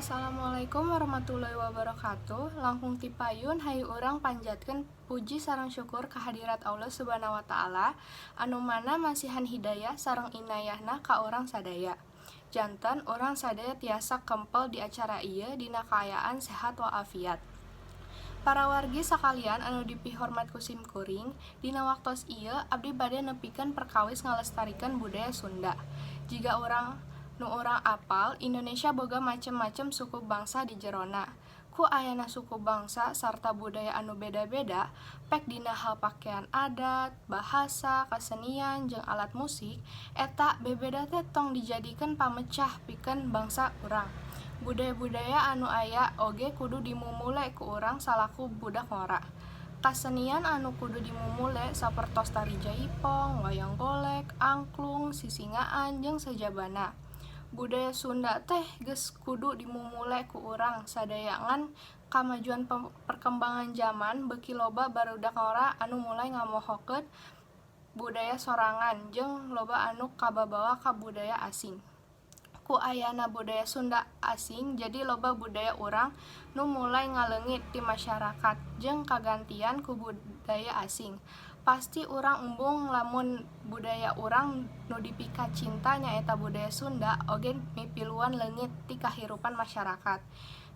Assalamualaikum warahmatullahi wabarakatuh. Langkung ti payun, hayu urang panjatkeun puji sareng syukur kehadirat Allah Subhanahu wa Ta'ala, anu mana masihan hidayah sareng inayahna ka urang sadaya. Janten urang sadaya tiasa kempel di acara ieu dina kaayaan sehat walafiat. Para wargi sakalian anu dipihormat ku sim kuring, dina waktos ieu abdi bade nepikeun perkawis ngalestarikeun budaya Sunda. Jiga urang nu urang apal, Indonesia boga macem-macem suku bangsa di jerona. Ku ayana suku bangsa sarta budaya anu beda-beda, pek dina hal pakean adat, bahasa, kasenian, jeung alat musik, eta bebeda teh tong dijadikeun pamecah pikeun bangsa urang. Budaya-budaya anu aya oge kudu dimumule ku urang salaku budak ngora. Kasenian anu kudu dimumule sapertos tari jaipong, wayang golek, angklung, sisingaan, jeung sajabana. Budaya Sunda teh geus kudu dimumule ku urang sadaya, ngan kamajuan perkembangan jaman beuki loba barudak ngora anu mulai ngamohokeun budaya sorangan jeung loba anu kababawa ka budaya asing. Ku ayana budaya Sunda asing, jadi loba budaya urang nu mulai ngaleungit ti masyarakat jeung kagantian ku budaya asing. Pasti urang embung lamun budaya urang nu dipikacinta, nyaeta budaya Sunda, oge mipiluan leungit ti kahirupan masyarakat.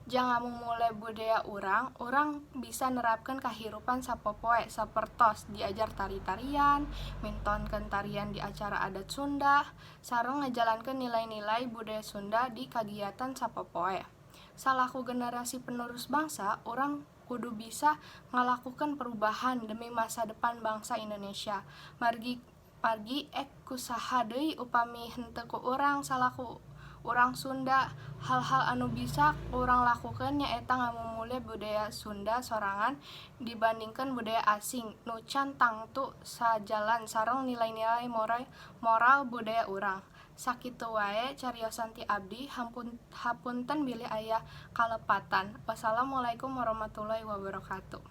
Jang ngamumule budaya urang, urang bisa nerapkeun kahirupan sapopoe, sapertos diajar tari-tarian, mintonkeun tarian di acara adat Sunda, sareng ngajalankeun nilai-nilai budaya Sunda di kagiatan sapopoe. Salaku generasi penerus bangsa, urang kudu bisa ngalakukeun perubahan demi masa depan bangsa Indonesia. Margi ek ku saha deui upami henteu ku urang salaku urang Sunda? Hal-hal anu bisa urang lakukeun nyaeta ngamumule budaya Sunda sorangan dibandingkeun budaya asing nu can tangtu sajalan sareng nilai-nilai moral budaya urang. Sakitu wae cariosan ti abdi, hapunten bilih aya kalepatan. Wassalamualaikum warahmatullahi wabarakatuh.